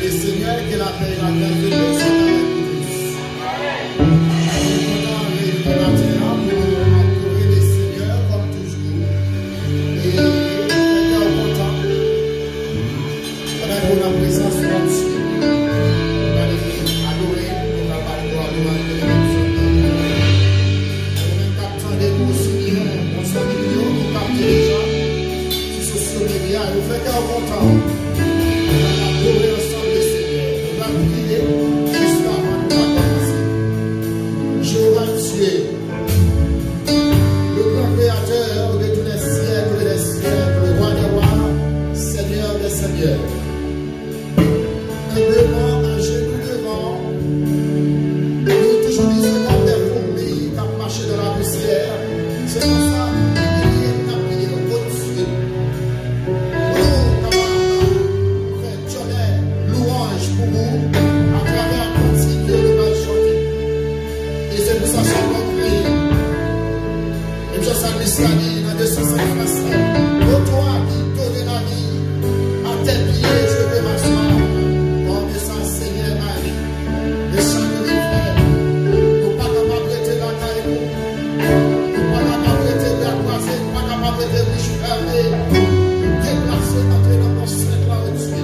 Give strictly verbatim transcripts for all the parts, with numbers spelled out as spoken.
Le Seigneur, que la paix et la grâce de Dieu soient avec vous tous. Nou kontan reyini maten an pou nou adore le Seigneur comme toujours. E nou kontan. Pandan ke w nan prezans Bondye, nou prale adore, nou pral ba l glwa, louanj, benediksyon. Ou menm k ap tande nou osi byen, bonswa, nou kapte deja sou sosyo medya, nou fè kè w kontan. Nou pral adore ansanm le Senyè. Nou pral priye jis avan nou ta kòmanse. Jewova Dye, le grand créateur de tous les siècles des siècles, le roi des rois, Seigneur des seigneurs. Humblement, à genoux devant, nou toujou di se kòm dè foumi k ap mache nan lapisyè. Se konsa, nou priye, n ap priye, o Dye. Pou nou kapab fè djòlè lwanj pou ou atravè kantik yo nou pral chante. E se pou sa sèlman nou kreye. Menm jan salmis la di nan de san senk vèsè, ô toi qui donnes la vie à tes pieds, je veux m'asseoir. Bon, men sa Senyè bay. Men sa nou vin fè. Nou pa kapab rete lakay nou. Nou pa kapab rete bra kwaze, nou pa kapab rete bouch fèmen. Nou deplase antre nan kò sent la, o Dye.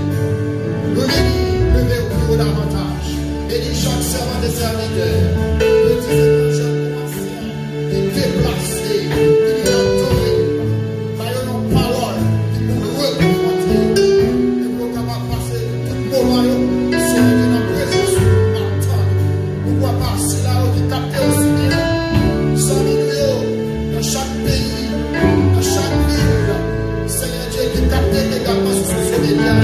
Nou vini leve ou pi wo davantaj. Beni chak sèvant e sèvitè, petit e gran, jèn kou ansyen, ki deplase, ki vin adore. Ba yo yon pawòl ki pou rekonfòte yo, e pou yo kapab pase tout moman yo, sou ki nan prezans ou, ap tann ou. Poukwa pa sila yo ki kapte osi byen zanmi nou yo nan chak peyi, nan chak vil, Senyè Dye, ki kapte egalman sou sosyo medya,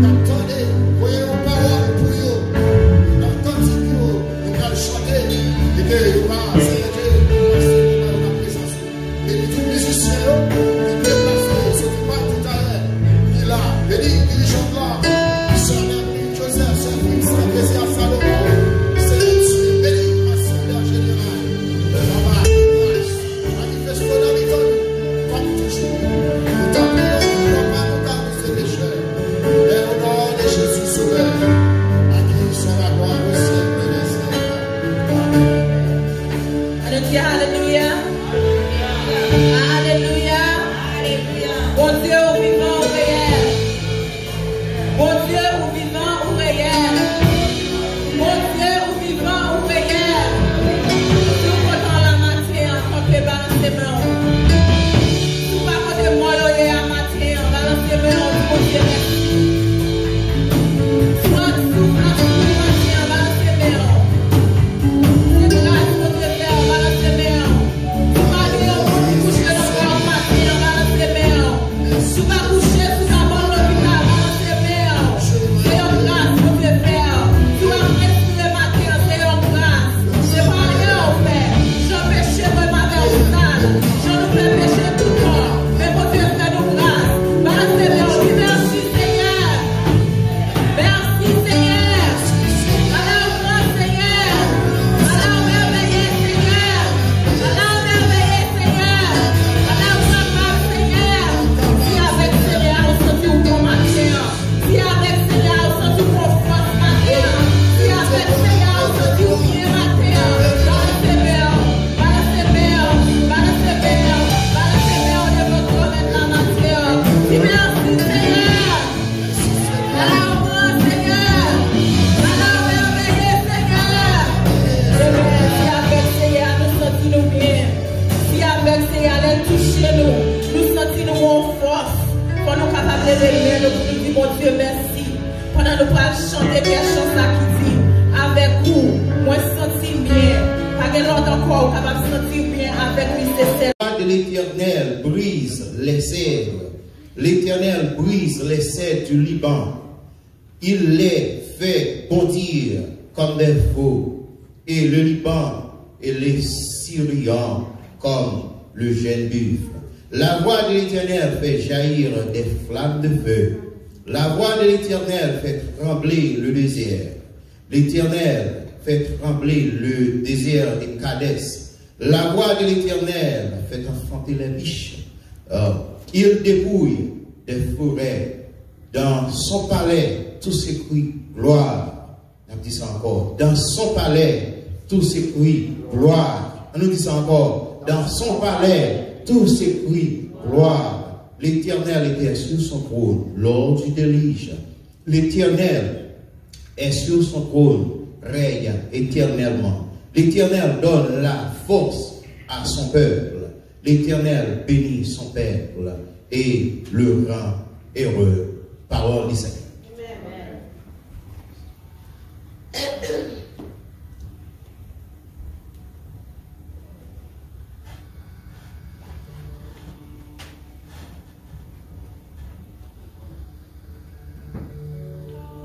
k ap tande, voye yon pawòl pou yo nan kantik yo, yo pral chante, e ke yo va, Senyè Dye, pase moman yo nan prezans ou. Beni tout mizisyen yo, ki deplase, soti patou talè, ki la. Beni dirijan la, Joseph, Sè Fritz, Eklezya Salomon, Senyè Dye, beni asanblè an jeneral. Papa, gras, manifeste w nan mitan nou, kòm toujou. Nou tanpri w, papa, nou ka nou se pechè. Men o non de Jezi Sovè, à qui soit la gloire au siècle des siècles. Amèn. Ann di alelouya. Alelouya. Bondye, ou vivan, ou reyèl. Bondye, ou vivan, ou reyèl. Bondye, ou vivan, ou reyèl. Si w kontan la maten an, kanpe, balanse men w. Si w pa kote mò yo ye a maten an, balanse men w, di Bondye mèsi. Si w ap souf, ap souf maten an, balanse men w. Se gras Bondye fè w, balanse men w. Si w pa gen yon moun ki kouche nan kay ou maten an, balanse men w. Si w pa kouche, si w pa pran lopital, balanse men w. Se yon gras Bondye fè w. Si w ap respire maten an, se yon gras. Se pa anyen ou fè. Jan peche mwen m avè w sal, jan nou fè peche toutan. Men Bondye fè nou gras. Balanse men w, di mèsi Senyè. Mèsi Senyè. Ala w gran Senyè. Ala w mèveye Senyè. Ala w mèveye Senyè. Ala w kapab Senyè. Si avèk Senyè a ou santi w bon maten an. Si avèk Senyè a ou santi w gon fòs maten an. Si avèk Senyè a ou santi w byen maten an. Balanse men w, balanse men w, balanse men w, balanse men w devan twòn la maten an. Di mèsi Senyè. Ala w gran Senyè. Ala w mèveye Senyè. Ebyen, si avèk Senyè a nou santi nou byen. Si avèk Senyè a lè l touche nou, nou santi nou gon fòs. Fò nou kapab leve men nou pou nou di Bondye mèsi. Pandan nou pral chante kè chan sa ki di, avèk ou, mwen santi m byen. Pa gen lòt ankò ou kapab santi w byen avèk li, se sèl. De l'Éternel brise les cèdres. L'Éternel brise les cèdres du Liban. Il les fait bondir comme des veaux, et le Liban et les Syriens comme le jeune buffle. La voix de l'Éternel fait jaillir des flammes de feu. La voix de l'Éternel fait trembler le désert. L'Éternel fait trembler le désert de Kadès. La voix de l'Éternel fait enfanter les biches. Euh, il dépouille des forêts Dans son palais, tous ces cris, gloire. N ap di sa ankò. Dans son palais, tous ces cris, gloire. Ann nou di sa ankò. Dans son palais, tous ces cris, gloire. L'Éternel était sur son trône lors du déluge. L'Éternel est sur son trône, règne éternellement. L'Éternel donne la force à son peuple. L'Éternel bénit son peuple et le rend heureux. Pawòl li Senyè.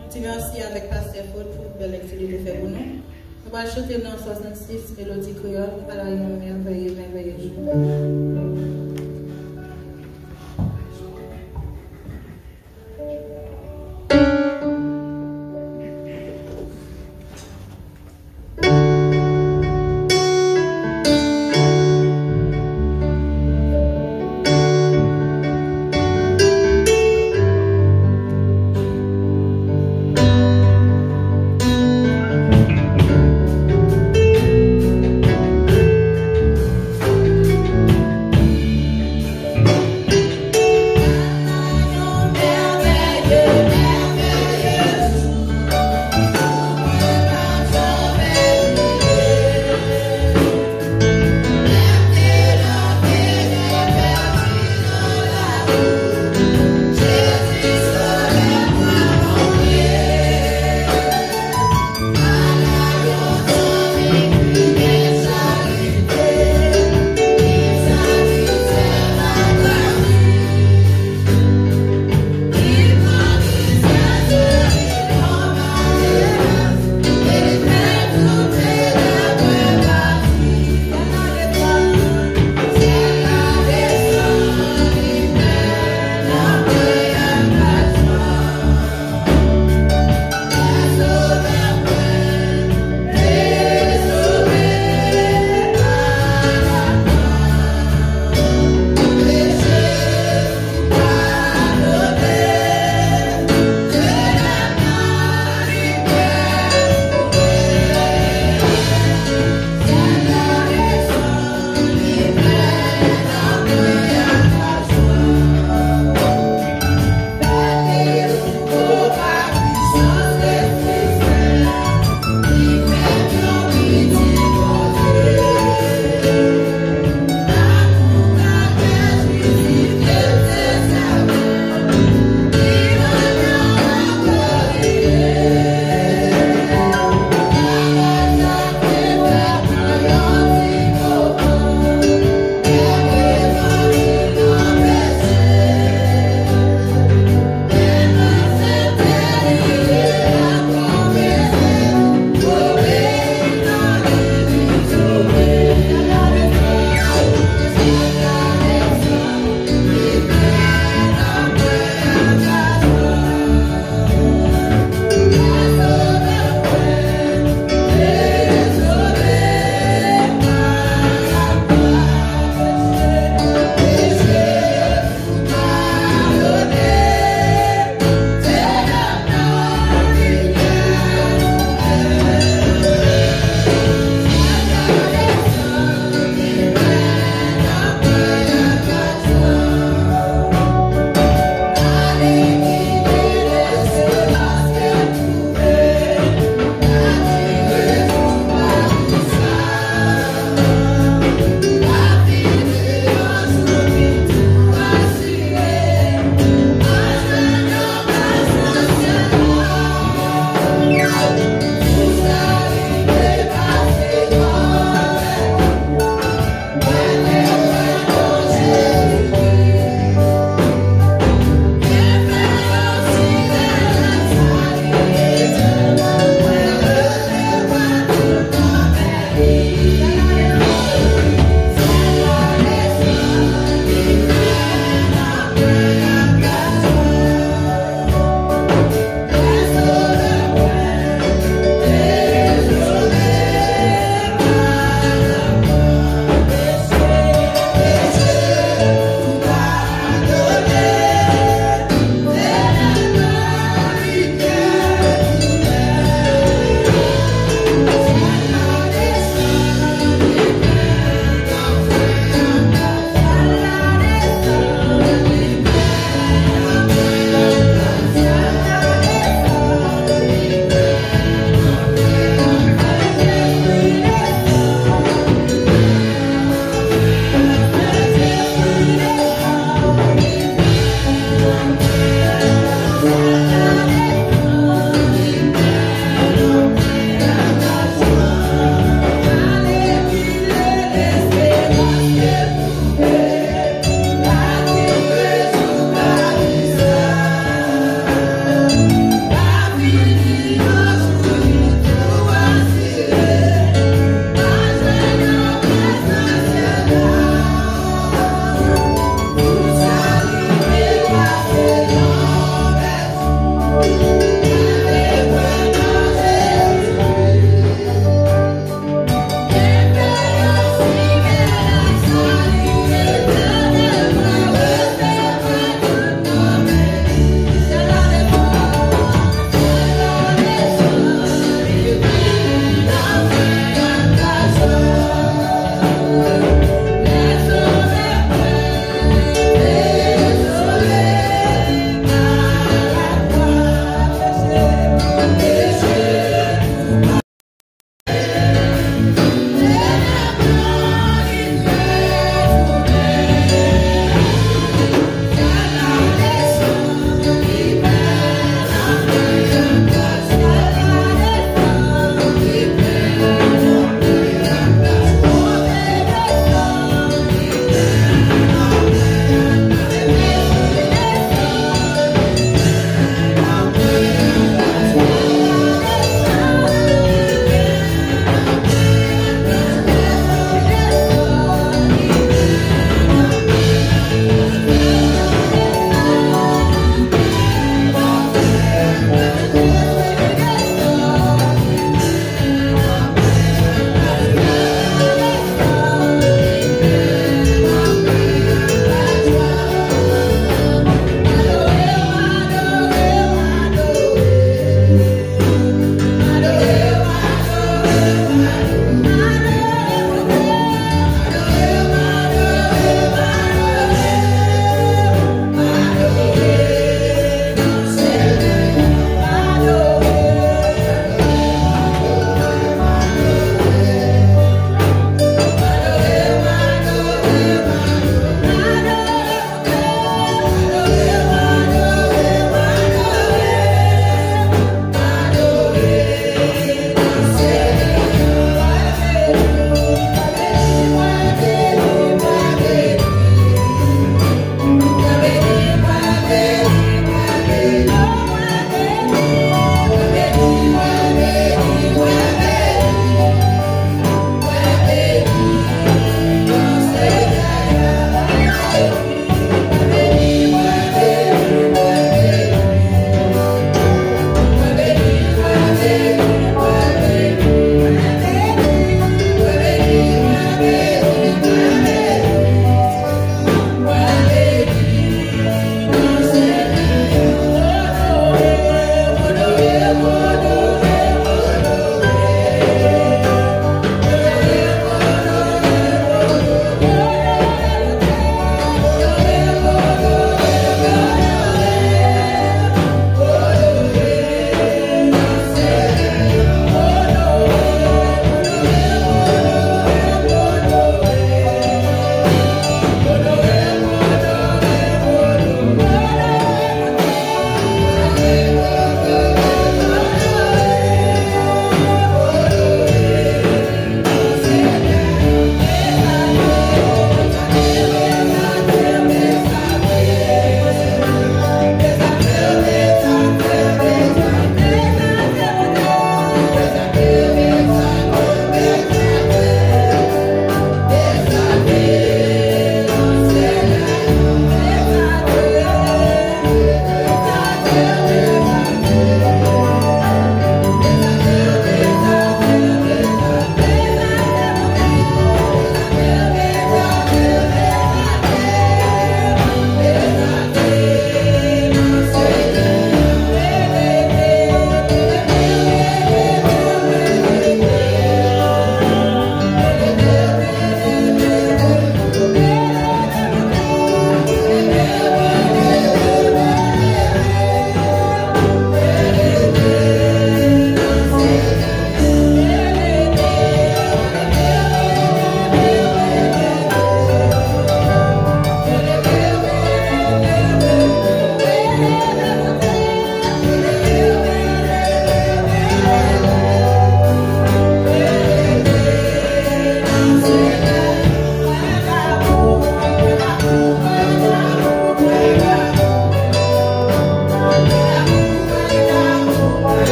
Nou di mèsi avèk Pastè Fod pou bèl lèkti li te fè pou nou. Nou pral chante nan swasannsis, melodi kreyòl, à la yon mèvèye, mèvèye jou.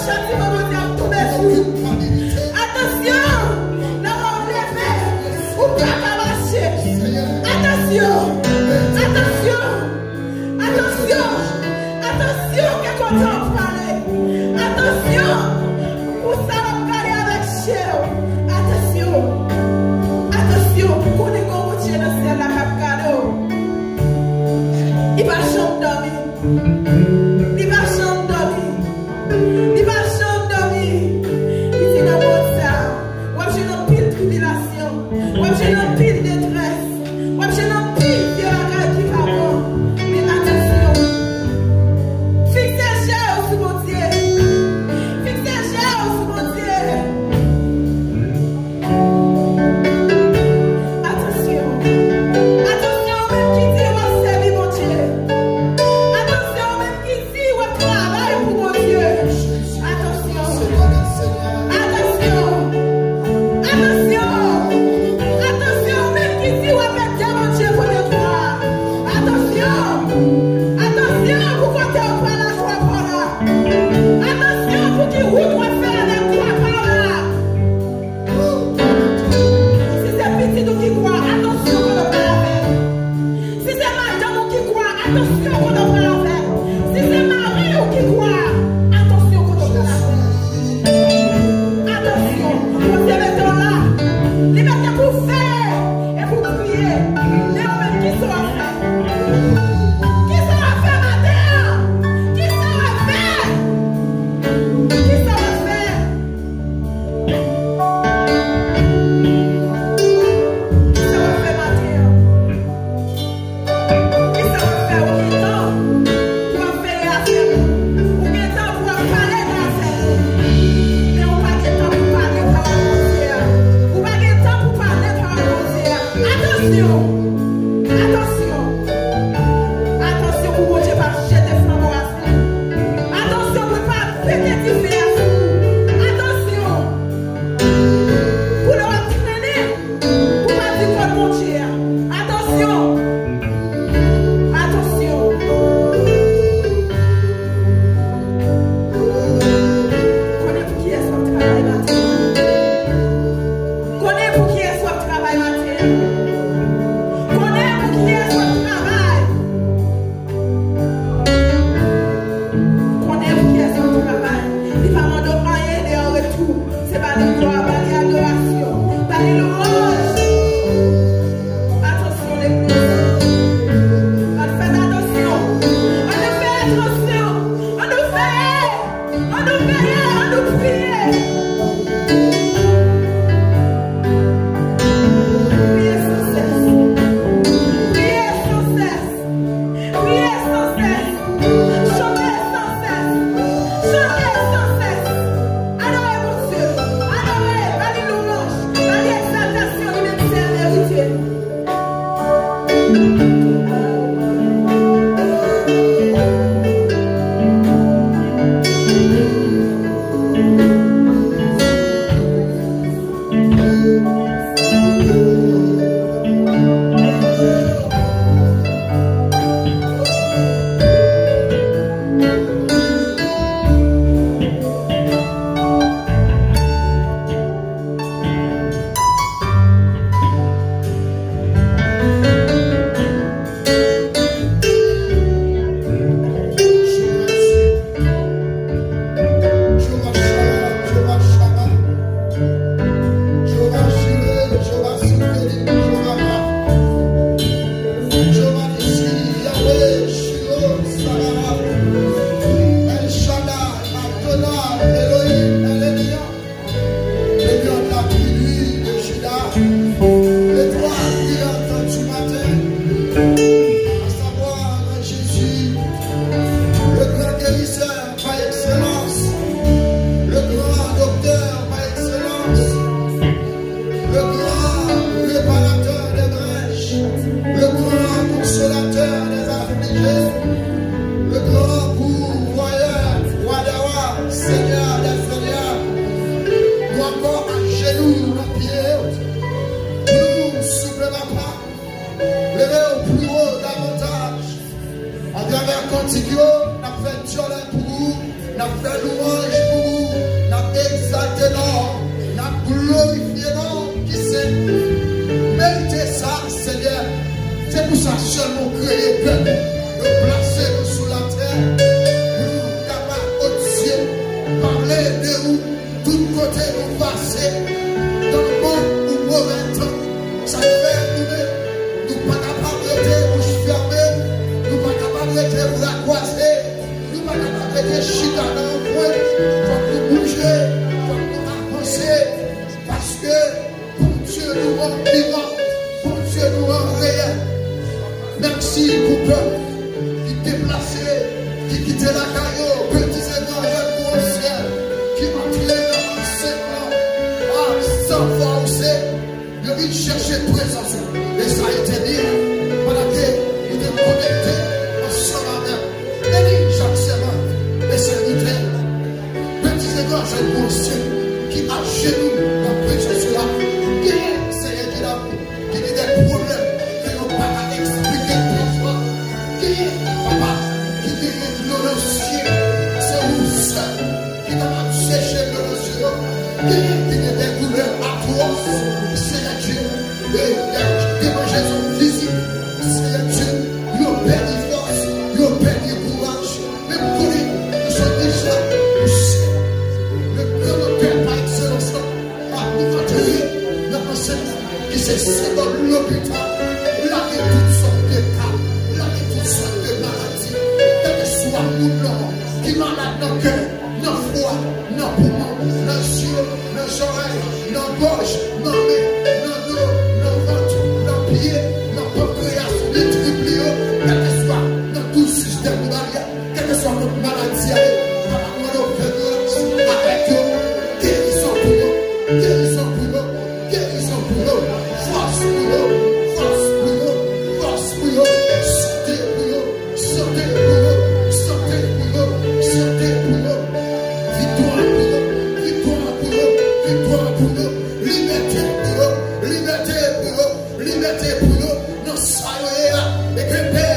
Santiman Bondye ap tonbe sou ou. Atansyon! Lè w ap leve, ou pa ka mache. Atansyon! Atansyon! Atansyon! Atansyon! Ke kote w prale. Atansyon! Pou sa w ap gade avèk je w. Atansyon! Atansyon! Konnen gen yon Bondye nan syèl la k ap gade w. Li pa janm dòmi. Li pa janm dòmi. Li pa janm dòmi. Li di nan mond sa, w ap jwenn anpil tribilasyon. W ap jwenn anpil detrès. W ap jwenn anpil vye bagay ki pa bon. Men atansyon. Fikse je w sou Bondye. Fikse je w sou Bondye. Atansyon. Atansyon, ou menm ki di w ap sèvi Bondye. Atansyon, ou menm ki si w ap travay pou Bondye. Atansyon. Atansyon. Atansyon. Atansyon, ou menm ki di w ap ede Bondye kote w a. Atansyon. Atansyon pou kote w pral ak twa pa w la. Atansyon pou ki wout w ap fè avèk twa pa w la. Si se pitit ou ki kwa, atansyon kote w pral avè l. Si se madanm ou ki kwa, atansyon kote w pral avè l. Si se mari ou ki kwa, atansyon kote w pral avè l. Atansyon, Bondye mete w la. Li mete pou w veye e pou w priye. Men ou menm, kisa w ap fè? Kisa w ap fè maten an? Kisa w ap fè? Kisa w ap fè? Kisa w ap fè maten an? Kisa w ap fè? Ou gen tan pou w ap veye afè moun. Ou gen tan pou w ap pale nan afè moun. Men ou pa gen tan pou pale pawòl Bondye a. Ou pa gen tan pou pale pawòl Bondye a. Atansyon! Atansyon! Atansyon pou Bondye pa jete flanbo a sou ou. Atansyon pou l pa pete dife a sou ou. Atansyon! Pou lè w ap trennen, pou w pa di kot Bondye a. Atansyon! Atansyon! Konnen pou kiyès w ap travay maten an. Konnen pou kiyès w ap travay maten an. Konnen pou kiyès w ap travay. Konnen pou kiyès w ap travay. Li pa mande w anyen de an retou. Se ba li glwa, ba li adorasyon, ba li lwanj. Atansyon, legliz. Ann fè atansyon. Ann nou fè atansyon. Ann nou fè Ann nou veye, ann nou priye. Priye san sès. Priye san sès. Priye san sès. Chante san sès. Chante san sès. Adore Bondye. Adore. Ba li lwanj. Ba li egzaltasyon, li menm sèl merite. Jehovah Jireh, Jehovah Tsidkenu, Jehovah Rapha, Jehovah Nissi, Yahweh, Shiloh, Sabaoth, El Shaddai, Adonai, Elohim, El Elyon, le lion de la tribu de Juda, l'étoile brillante du matin, à savoir Jésus, le grand guérisseur par excellence, le grand docteur par excellence, le grand réparateur des brèches, le grand consolateur des affligés, le grand pourvoyeur, roi des rois, seigneur des seigneurs. Nou ankò ajenou nan pye w. Pou nou souple, papa, leve w pi wo davantaj. Atravè kantik yo, n ap fè dyòlè pou ou, n ap fè lwanj pou ou. Pou sa sèlman w kreye pèp, yo plase nou sou latè, pou nou kapab, o Dye, pale de ou tout kote nou pase, nan bon ou move tan. Sa k fè nou menm, nou pa kapab rete bouch fèmen, nou pa kapab rete bra kwaze, nou pa kapab rete chita nan yon kwen. Fòk nou bouje, fòk nou avanse, paske Bondye nou an vivan, Bondye nou an reyèl. Mèsi pou pèp ki deplase, ki kite lakay yo, peti se nan rèv pou ansyen, ki antre nan ansèt lan. A, san fòse, yo vin chèche prezans ou. E sa e te byen, pandan ke nou te konekte ansanm avèk Eli chak semèn, e sèvitè, peti se nan rèv pou ansyen, ki ajenou nan prezans ou la. Genyen, Senyè, ki la gen de pwoblèm ke yo pa ka eksplike konsa. Genyen, papa, ki genyen dlo nan zye, se ou sèl ki kapab seche dlo nan zye yo. Genyen ki gen de doulè atwòs, Senyè Dye, e, e, devan Jezi fizik, Senyè Dye, yo pèdi fòs, yo pèdi kouraj. Men m konnen nou sot deja, ou se le gran doktè pa ekselans lan. A, nou antre nan ansèt ki se senbòl lopital. Lave tout sòt de ka, lave tout sòt de maladi. Kèlkeswa moun nan ki malad nan kè, nan fwa, nan poumon, nan zye, nan zòrèy, nan gòj, nan men, nan do, nan vant, nan pye, nan pankreyas, nan trip li yo, kèlkeswa nan douz sistèm li a. Kèlkeswa kot maladi a ye, papa, mande w fè gras avèk yo. Gerizon pou yo, gerizon pou yo, gerizon pou yo, fòs pou yo, fòs pou yo, fòs pou yo, sante pou yo, sante pou yo, sante pou yo, sante pou yo. Viktwa pou yo, viktwa pou yo, viktwa pou yo, libète pou yo, libète pou yo. Libète pou yo nan sa yo ye a, e ke, Pè,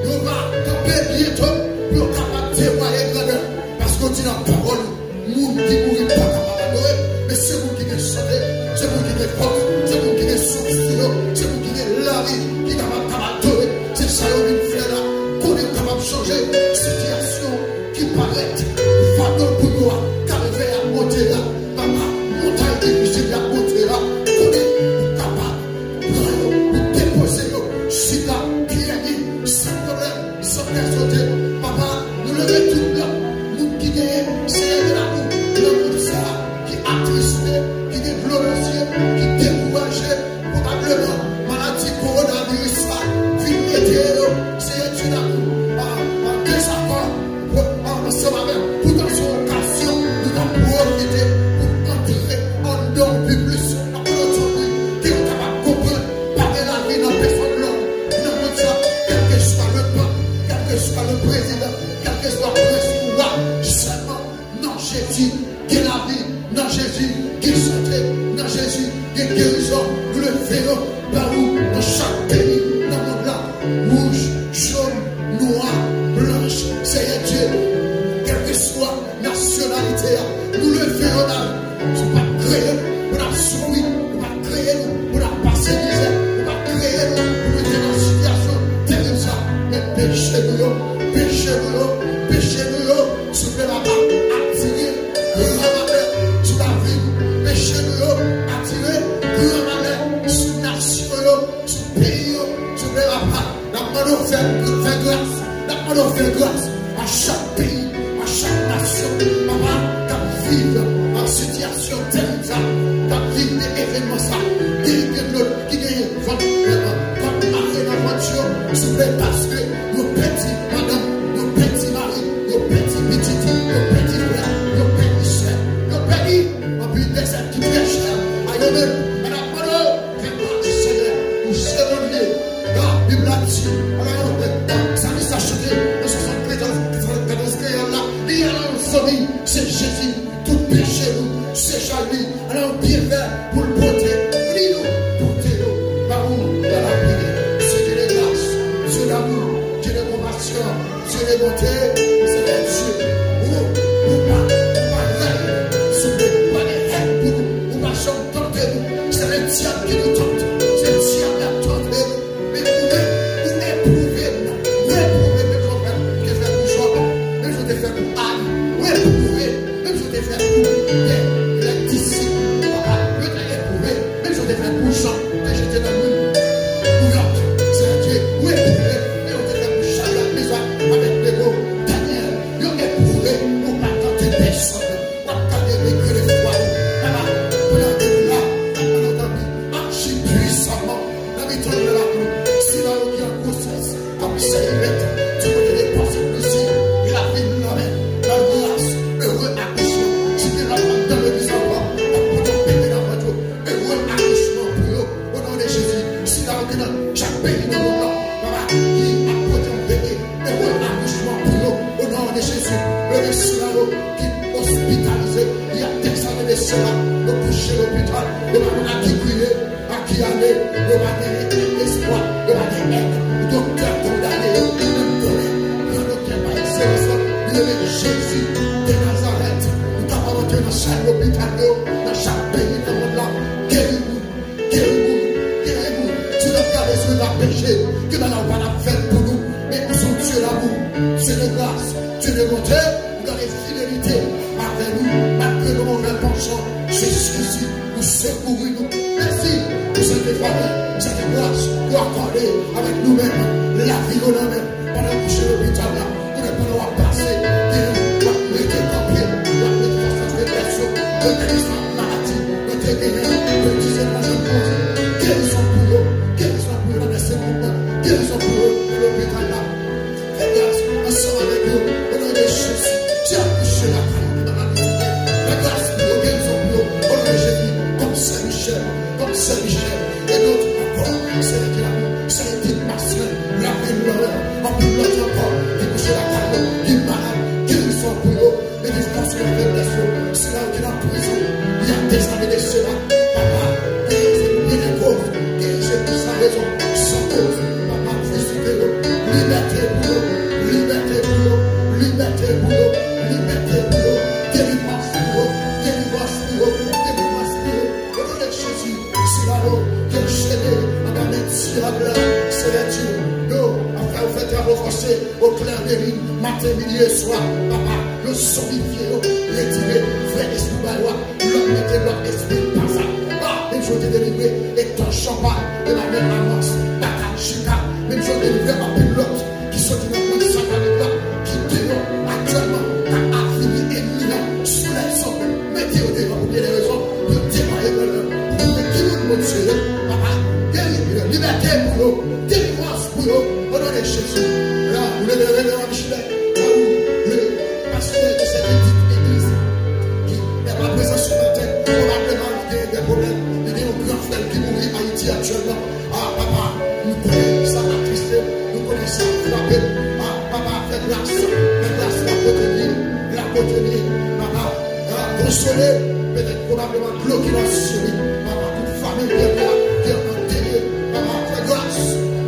yo va kanpe byento pou yo kapab temwaye grandè. Paske w di nan pawòl ou, moun ki mouri pa kapab adore, men se moun ki gen sante, se moun ki gen fòs, se moun ki gen souf sou yo, se moun ki gen lavi ki kapab, kapab adore. Se sa yo vin fè la. Konnen yo kapab chanje sitiyasyon ki parèt fado pou yo a, kalvè a, monte la, papa, montay difisil la, monte la, konnen ou kapab. Pran yo, ou depoze yo chita, pyè li, san pwoblèm, san kè sote. Papa, nou leve tout blan, moun ki genyen, Senyè, de lanmou, nan moun sa a ki atriste, ki gen dlo nan zye, ki dekouraje, pwobableman maladi kowonaviris la vin mete yo, Senyè Dye, nan moun, a, an dezakò. Ansanm avèk, poutan se yon okazyon, nou ta pwofite pou antre anndan w pi plis. N ap mande w, Tanpri, ke yo kapab konprann pa gen lavi nan pèsòn lòm nan mond sa, kèlkeswa le pèp, kèlkeswa le prezidan, kèlkeswa prens ou wa, sèlman nan Jezi gen lavi, nan Jezi gen sante, nan Jezi gen gerizon. Nou leve yo ba ou nan chak peyi nan mond la, wouj, jòn, nwa, blanch, Senyè Dye, kèlkeswa nasyonalite a, nou leve yo ba ou. Ou pa t kreye nou pou n ap soufri, ou pa t kreye nou pou n ap pase mizè, ou pa t kreye nou pou nou te nan sitiyasyon terib sa. Men peche nou yo, peche nou yo, peche nou yo, souple, papa, atire gran malè sou lavi nou. Peche nou yo atire gran malè sou nasyon yo, sou peyi yo, souple, papa. N ap mande w fè, fè gras. N ap mande w fè gras a chak peyi, a chak nasyon, papa, k ap viv an sitiyasyon tèlita, k ap viv de evènman sa. Gen, gen lòt ki gen vant, vant mare nan vant yo, souple, paske yo pèdi madanm, yo pèdi mari, yo pèdi pitit, yo pèdi frè, yo pèdi sè, yo pèdi anpil de sè ki trè chè a yo menm. Men n ap mande w fè gras, Senyè, ou se Bondye. A, Bib la di, alò, sa ki sa chante nan swasanntrèz, swasanntrèz kreyòl la, li alò fanmi, se Jezi, tout peche nou, se chay li, alò byen fè pou l pote, li nou pote yo ba ou nan lapriyè. Dieu de grâce, Dieu d'amour, Dieu de compassion, Dieu de bonté, Senyè Dye, ou, ou pa, ou pa lay, souple, pa gen hèn pou nou, ou pa janm tante nou, se le dyab ki nou tante, se dyab la tante nou, men ou menm, Sila yo kouche lopital, yo pa konn a ki kriye, a ki ale, yo pa gen espwa, yo pa gen èd. Doktè kondane yo, yo menm konnen gran doktè pa ekselans lan, li rele Jezi de Nazarèt. Ou kapab antre nan chak lopital yo, nan chak peyi nan mond la, geri moun, geri moun, geri moun. Si nou ta bezwen nan peche, ki bagay ou pa t ap fè l pou nou, men ou se yon Dye d'amour, Dye de grâce, Dye de bonté, ou gade fidelite avè nou, malgre nou move panch lan, jis isi, ou sekouri nou. Mèsi pou sète favè, sète gras ou akòde avèk nou menm, lavi yo nan men, pandan kouche lopital la, konnen pandan w ap pase, gen w ap mete kanpe, w ap mete fòs nan feblès yo, yo te gen sa maladi, yo te genyen, yo di se nan jan koze, gerison pou yo, gerison pou yo nan mèsi moun nan, gerison pou yo nan lopital la. Fè gras ansanm avèk yo, o non de Jezi. Dye ap kouche lakay yo ki pa ka vizite. Fè gras pou yo, gerizon pou yo, o non de Jezi. Kòm sè Michèl, kòm sè Michèl, e dòt ankò, sè Edith Marcelin, Lavenn Lorrain, anpil lòt ankò ki kouche lakay yo, ki malad, gerizon pou yo. Mete fòs nan feblès yo. Sila yo ki nan prizon, y a des années de cela, papa, dirije pou byen de kòz, dirije pou san rezon, san kòz, papa, vizite yo. Libète pou yo, libète pou yo, libète pou yo, libète pou yo, delivrans pou yo, delivrans pou yo, delivrans pou yo. O non de Jezi, sila yo ki anchene anba men dyab la, Seyè Dye, yo ap fè yo fè travay fòse, o klè de lin, maten, midi e swa, papa, yo zonbifye yo, retire vrè espri ba yo a, lòt mete lòt espri, pa sa, pa, menm jan w te delivre Hector Champagne, Emmanuel Amos, Tata Chika, menm jan w delivre anpil lòt ki soti nan mond satanik la, ki deyò aktyèlman, k ap avili enmi an sou lèzòm, mete yo deyò pou byen de rezon, pou yo temwaye pou yo, pou yo pwouve ki moun Bondye ye, papa, geri, libète pou yo, delivrans pou yo, o non de Jezi. La, nou leve reveran Michel, la ou, le pastè de cette petite église, ki, men pa prezans sou maten, pwobableman li gen de pwoblèm, li gen yon gran frè l ki mouri Ayiti aktyèlman. A, papa, nou konnen sa atriste, nou konnen sa frape. A, papa, fè gras, fè gras la kote li ye, la kote li ye, papa. A, konsole, petèt pwobableman dlo ki nan zye li, papa, tout fanmi pèp la ki andeye, papa, fè gras,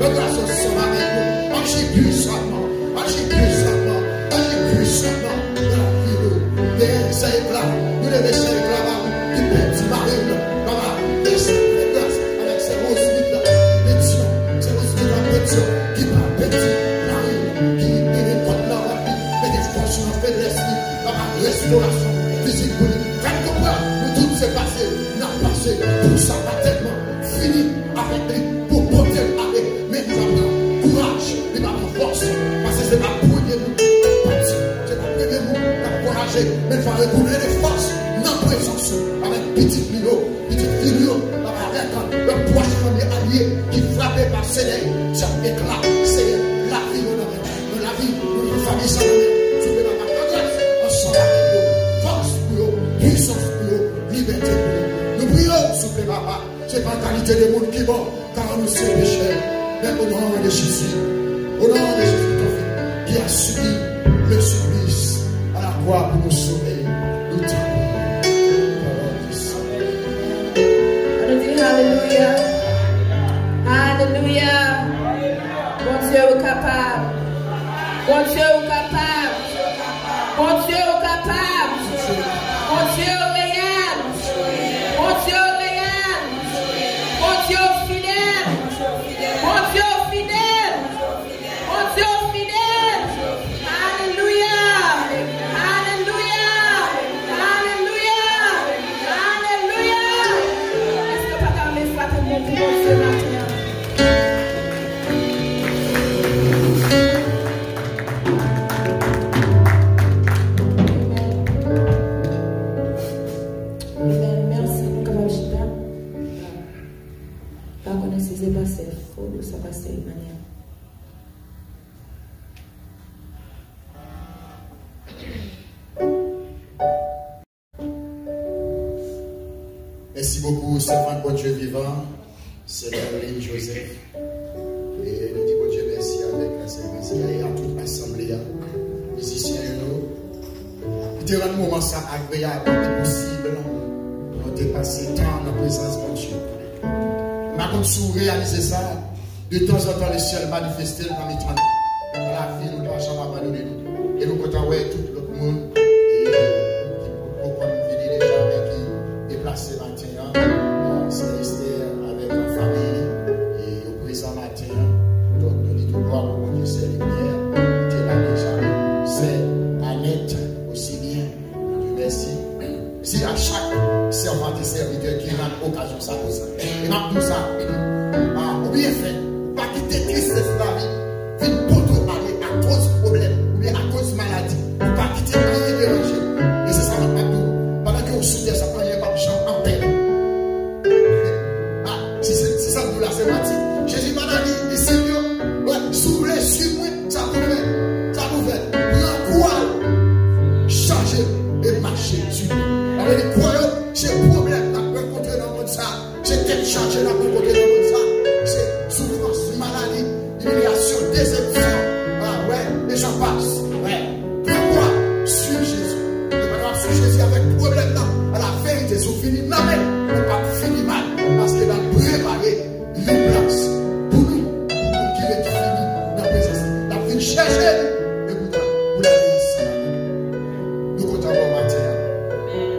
fè gras ansanm avèk nou, aji pwisamman, aji pwisamman, aji pwisamman nan lavi nou. Dèyè sè ekla, nou leve sè ekla ba ou ki pèdi mari l, papa, fè sa, fè gras avèk sè Roseline la, Petyon, sè Roseline la, Petyon, ki pa pèdi mari l, ki genyen kòd nan vant li, mete fòs nan feblès li, papa, restorasyon fizik pou li. Fè n konprann, nou tout se pase, n ap pase, pou sa pa tèlman fini avèk li, pou pote l ale, men li pa pran kouraj, li pa pran fòs, paske se pa premye moun k ap pati, se pa premye moun k ap vwayaje, men fò retounen de fòs nan prezans ou, avèk pitit li yo, pitit fi li yo, papa, avèk lòt pwòch fanmi alye ki frape pa Seyè, Dye ekla, Seyè, lavi yo nan men, nan lavi, nou fanmi sa nan men, souple papa, fè gras, ansanm avèk yo, fòs pou yo, pwisans pou yo, libète pou yo. Nou priye w, souple papa. Se pa kalite de moun ki bon, kar nou se pechè. Men o non de Jezi, o non de Jezi, ton Fils, qui a subi le supplice à la croix pour nous sauver, nou ta priye. Pawòl de Seyè. Ann nou di alelouya. Alelouya. Bondye ou kapab. Bondye ou kapab. Bondye ou kapab. Bondye ou reyèl. Bondye ou reyèl. Bondye ou fidèl. Bondye ou fidèl. Bondye ou fidèl. Alelouya. Alelouya. Alelouya. Alelouya. Èske w pa ta renmen frape men pou Bondye maten an? Amen. Amen. Mèsi. Nou kapab chita. Pa konnen si se pastè Fod ou sa pastè Emmanuel. Mèsi bokou, sèvant Bondye vivan, sè Darlene Joseph. E nou di Bondye mèsi avèk sèvant sa e a tout asanble a, mizisyen yo, ki te rann moman sa agreyab e posib. Te pase tan nan prezans Bondye. M pa konn si w reyalize sa, de tanzantan lesyèl manifeste l nan mitan nou. Nan lavi nou, l pa janm abandone nou. E nou kontan wè tout lòt moun e, ki poko konn vini deja, men ki deplase maten an. Sè Esther avèk fanmi li, e yo prezan maten an. Donk, nou di tout glwa pou Bondye, sè Limyè, ki te la deja. Sè Anèt, osi byen. Bondye mèsi. Si a chak sèvant e sèvitè ki rann okazyon sa pou sa. E m ap di w sa, a, ou byen fè. Ou pa kite tristès lavi vin pote w ale akoz pwoblèm oubyen akoz maladi. Ou pa kite anyen deranje w. E se sa m ap di w. Pandan ke w sou tè sa, anyen p ap janm anpè w. A, si se, si sa m di w la, se manti. Jezi pa t di disip yo, wè, si w vle swiv mwen, sa pou fè, sa pou fè, pran kwa w, chaje e mache sou li. Sa vle di kwa yo, se pwoblèm n ap rankontre nan mond sa, se tèt chaje n ap rankontre nan mond sa, se soufrans, maladi, imilyasyon, desepsyon, a, wè, e jan pas, wè. Pran kwa, swiv Jezi. Nou pa kapab swiv Jezi avèk pwoblèm nan. A la verite, si w fini nan men l, ou p ap fini mal, paske l ap prepare yon plas pou nou, pou nou ki ret fini nan prezans li. N ap vin chèche li, e pou ta, pou l ale ansanm avè nou. Nou kontan wè w maten an.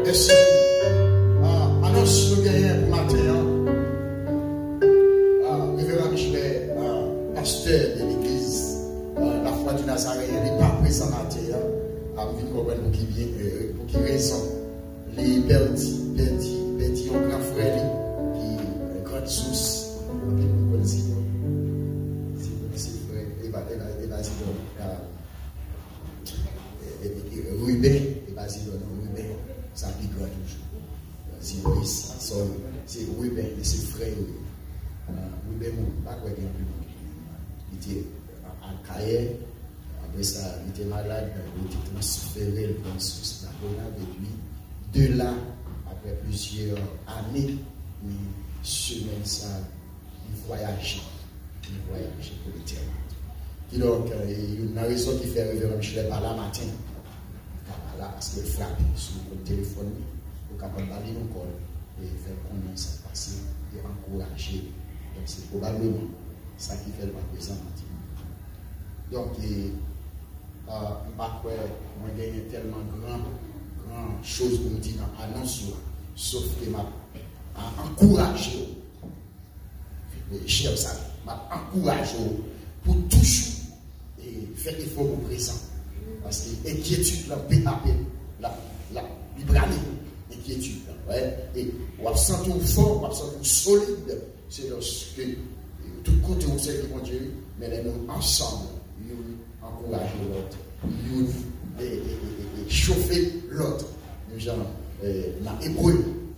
Mèsi. A, anons nou genyen pou maten an. A, Reveran Michelet, a, pastè de legliz, a, La Foi du Nazaréen, li pa prezan maten an. A, m vin konprann pou ki byen, e, pou ki rezon. Li pèdi, pèdi, pèdi yon gran frè li, ki, e, Grande Source. Anpil moun konn Zilo. Zilo, se frè, e pa, e pa, e pa Zilo. A, e, e, e, Ruben, e pa Zilo, non, Ruben. Sa pi gran toujou. Zilo, sa, sorry. Se Ruben, men se frè yo ye. A, Ruben mouri, m pa kwè gen anpil moun ki konnen. Li te, a, Akayè, Apre sa, li te malad, yo te transfere l nan Sous Lagonav, epi de la, apre plizyè ane, men semèn sa, li vwayaje. Li vwayaje pou Letènèl. Kidonk, e, youn nan rezon ki fè Reveran Michelet pa la maten, li ka pa la, paske l frape sou kont telefòn li, yo kapab ba li yon kòl, e fè l konnen sa k pase, e ankouraje l. Donk, se pwobableman sa ki fè l pa prezan maten. Donk, e, a, m pa kwè mwen genyen tèlman gran, gran choz pou m di nan anons yo, sof ke m ap, a, ankouraje w, e, chè sa, m ap ankouraje w pou toujou, e, fè efò pou prezan. Paske enkyetid lan, pe apèl, l ap, l ap, li prale, enkyetid lan, wè. E w ap santi w fò, w ap santi w solid, se lòske, e, tout kote ou sèvi Bondye, men lè nou ansanm, youn ankouraje lòt, youn, e, e, e, e, e chofe lòt. Menm jan, e, nan Ebre,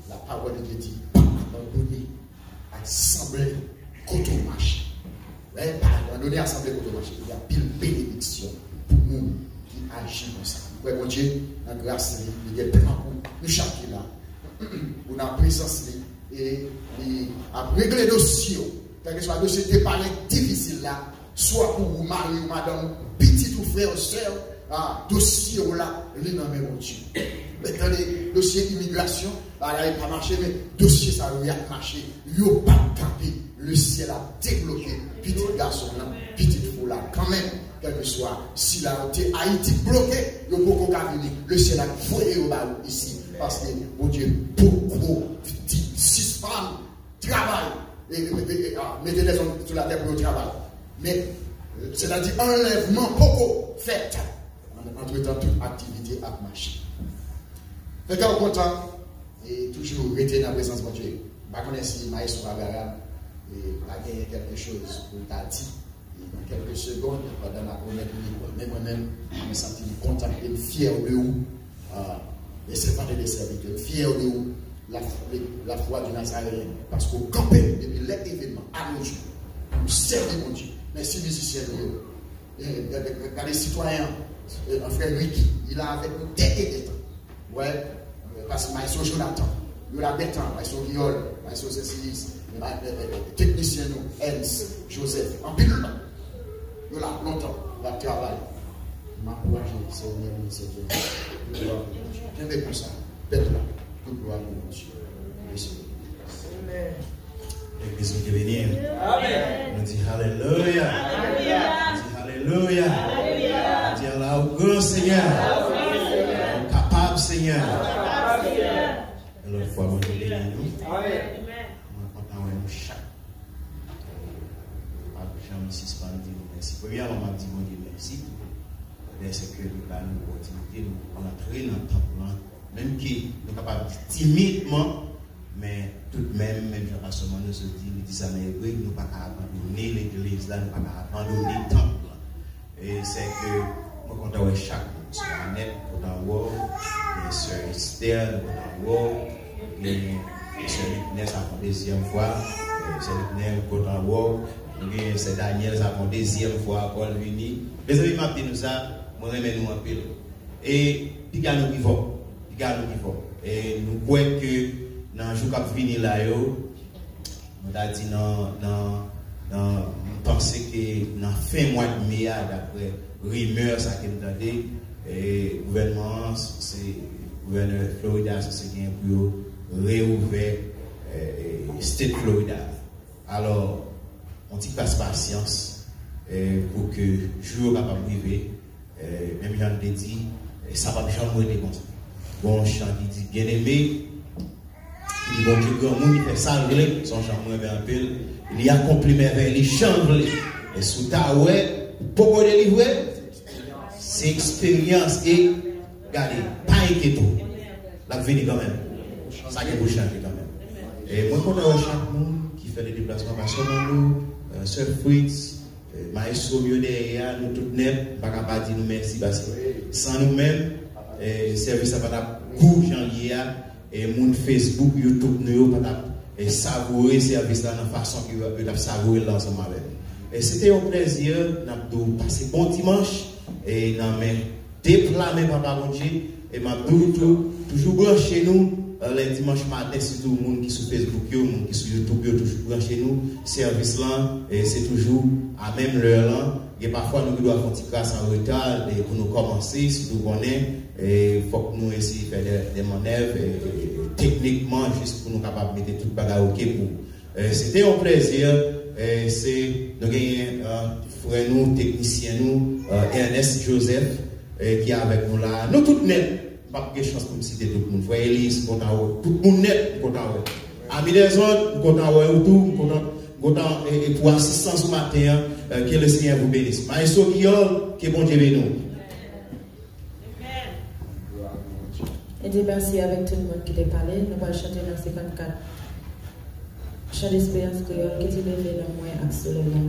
la parole de Dieu di, pa abandone asanble kote w mache. Wè, pa abandone asanble kote w mache. Gen anpil benediksyon pou moun ki aji konsa. M kwè Bondye, nan gras li, li gen plan pou nou chak ki la. Ou nan prezans li, e li ap regle dosye w. Kèlkeswa dosye depare difisil la, swa pou ou, mari ou, madanm ou, pitit ou, frè ou, sè ou, a, dosye w la, li nan men Bondye. Men tande, dosye imigrasyon, bagay pa mache, men dosye sa yo, y ap mache. Yo p ap kanpe. Lesyèl ap debloke pitit gason w lan, pitit fi w la kanmenm. Kèlkeswa sila yo te Ayiti bloke, yo poko ka vini. Lesyèl ap voye yo ba ou isi. Paske Bondye poko di sispann travay. E, e, e, e, a, mete lèzòm sou latè pou yo travay. Men, sètadi anlèvman poko fèt. An-, antretan, tout aktivite ap mache. Fè kè w kontan e toujou rete nan prezans Bondye. M pa konnen si Maestro Abraham, e, pa genyen kèlke choz pou l ta di. E nan kèlke segonn, pandan n ap remèt ou mikwo a. Men mwen menm, mwen santi m kontan e m fyè de ou. A, e se pa de sèvitè. M fyè de ou, la, la foi du Nazaréen. Paske w kanpe depi lè evènman, a nos jours, pou w sèvi Bondye. Mèsi mizisyen nou yo. E, gade, gade sitwayen an, e, an frè Ricky, li la avèk nou dènye tan. Wè, e, paske Maestro Jonathan, yo la gentan, Maestro Guillaume, Maestro Cécilis, e, ma-, e, e, e, teknisyen nou, Ernst, Joseph, anpil lòt. Yo la lontan, y ap travay. M ankouraje w, Senyè, Senyè. Kenbe konsa, pèp la. Tout glwa pou Bondye. Legliz nou ke beni. Amèn. Nou di alelouya. Alelouya. Nou di alelouya. Alelouya. Nou di ala ou gran, Senyè. Ou kapab, Senyè. Yon lòt fwa, Bondye beni nou. Amèn. Mwen kontan wè nou chak. M p ap janm sispann di nou mèsi. Premyèman, m ap di Bondye mèsi dèske li ba nou opòtinite nou antre nan tanp lan. Menm ke nou kapab di timidman, men toutmenm, menm jan pastè Manno sot di, li di sa nan Ebre, nou pa ka abandone legliz la, nou pa ka abandone tanp lan. E sè ke mwen kontan wè chak moun. Sè Anèt, mwen kontan wè w. Gen sè Esther, mwen kontan wè w. Gen sè Liknè, sa fè yon dezyèm fwa. Sè Liknè, mwen kontan wè w. Nou gen sè Daniel, sa fè yon dezyèm fwa ankò l vini. Mezanmi, m ap di nou sa, mwen renmen nou anpil. E piga nou pi fò. Piga nou pi fò. E nou kwè ke nan jou k ap vini la yo, mwen ta di nan, nan, nan, m panse ke nan fen mwa de me a, daprè rimè sa ke m tande, e, gouvènman an, se, gouvènè Florida a sanse gen pou yo reouvè, e, e, state Florida. Alò, yon ti kras pasyans, e, pou ke jou yo kapab rive, e, menm jan n te di, e, sa p ap janm rete konsa. Gon yon chan ki di, byeneme, ki di, Bondye granmoun, li fè sa l vle, se yon chan mwen renmen anpil, li akonpli mèvèy li jan l vle. E si w ta wè, ou poko delivre, se eksperyans e, gade, pa enkyete w. L ap vini kanmenm. Sa gen pou chanje kanmenm. E mwen kontan wè chak moun ki fè le deplasman, pastè Manno, e, sè Fritz, e, maestro m yo dèyè a, nou tout nèt, m pa ka pa di nou mèsi paske san nou menm, e, sèvis la pa t ap gou jan l ye a. E moun Facebook, YouTube nou yo pa t ap, e, savoure sèvis la nan fason ke yo, yo t ap savoure l la ansanm avè nou. E se te yon plèzi, n ap di w pase bon dimanch, e nan men de pla men Papa Bondye, e m ap di w tou, toujou branche nou, e, lè dimanch maten, sitou moun ki sou Facebook yo, moun ki sou YouTube yo, toujou branche nou, sèvis lan, e se toujou a menm lè lan, Gen pafwa nou gen dwa fè yon ti kras an reta, e, pou nou kòmanse, sitou konnen, e, fòk nou eseye fè de, de mannèv, e, e, teknikman, jis pou nou kapab mete tout bagay oke pou, e, se te yon plèzi, e, se, nou genyen, e, frè nou, teknisyen nou, e, Ernest Joseph, e, ki avèk nou la. Nou tout nèt, m p ap gen chans pou m site tout moun. Frè Elis, m kontan wè w. Tout moun nèt, m kontan wè w. Ami Dezòd, m kontan wè w tou, m kontan, m kontan, e, e, pou asistans ou maten an, e, que le Seigneur vous bénisse. Maestro Guillaume, ke Bondye beni w. E di mèsi avèk tout moun ki te pale. Nou pral chante nan senkannkat. Chan desperans kreyòl, ki di leve nan mwen ak solèy la.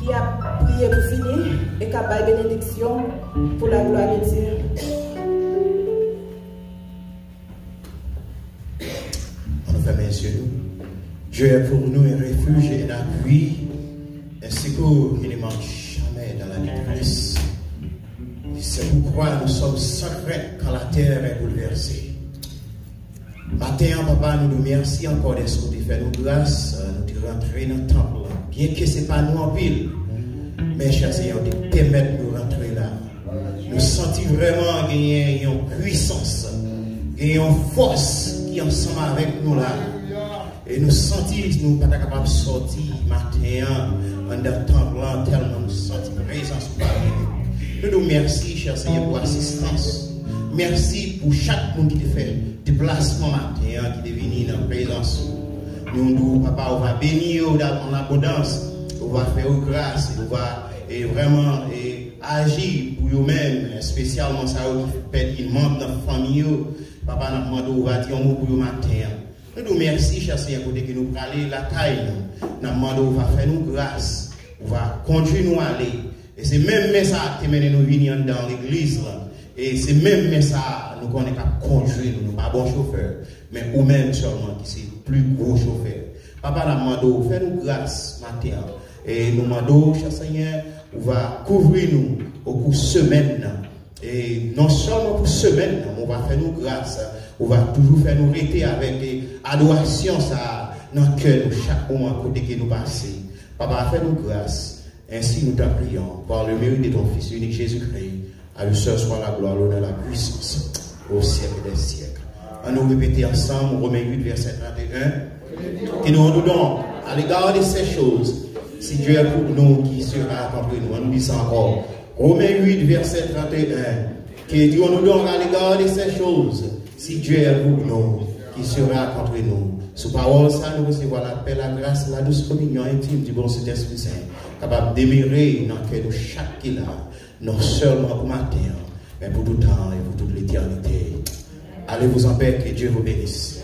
Ki ap priye pou fini e k ap bay benediksyon pou la gloire de Dieu. Annou fèmen zye nou. Dieu est pour nous un refuge et un appui, un secours qui ne manque jamais dans la détresse. C'est pourquoi nous sommes sans crainte quand la terre est bouleversée. Maten an, papa, nou di w mèsi ankò dèske w te fè nou gras, nou te rantre nan tanp lan. Byenke se pa nou anpil, men chè Senyè, w te pèmèt nou rantre la. Nou santi vrèman genyen yon pwisans, gen yon fòs ki ansanm avèk nou la. E nou santi nou pa ta kapab sòti maten an anndan tanp lan, tèlman nou santi prezans ou pami nou. Nou di w mèsi, chè Senyè, pou asistans. Mèsi pou chak moun ki te fè deplasman maten an, ki te vini nan prezans ou. Nou di w, papa, ou va beni yo an abondans, ou va fè yo gras, ou va e vrèman e aji pou yo menm, espesyalman sa yo ki pèdi manm nan fanmi yo. Papa, n ap mande w, ou va di yon mo pou yo maten an. Nou di w mèsi, chè Senyè, kote ke nou prale lakay nou. N ap mande w, ou va fè nou gras, ou va kondui nou ale. E se menm men sa a ki te mennen nou vini anndan legliz lan. E se menm men sa a nou konnen k ap kondui nou. Nou pa bon chofè, men ou menm sèlman ki se pli gwo chofè. Papa, n ap mande w, fè nou gras maten an. E nou mande w, chè Senyè, ou va kouvri nou okou semèn nan. E non sèlman pou semèn nan, men ou va fè nou gras, ou va toujou fè nou rete avèk e, adorasyon sa a nan kè nou chak moman kote ke nou pase. Papa, fè nou gras. Ainsi nous t'en prions, par le mérite de ton Fils unique Jésus-Christ, à lui seul soit la gloire, l'honneur, la puissance, au siècle des siècles. Annou repete ansanm Women uit, vèsè trannteyen. Que dirons-nous donc à l'égard de ces choses? Si Dieu est pour nous, qui sera contre nous? Annou li sa ankò. Women uit, vèsè trannteyen. Que dirons-nous donc à l'égard de ces choses? Si Dieu est pour nous, qui sera contre nous? Sou pawòl sa, nou resevwa lapè, lagras, ladous kominyon entim di bon Sentespri Sen kapab demere nan kè nou chak ki la, non sèlman pou maten an, men pou tout tan e pou tout letènite. Allez-vous en paix, que Dieu vous bénisse.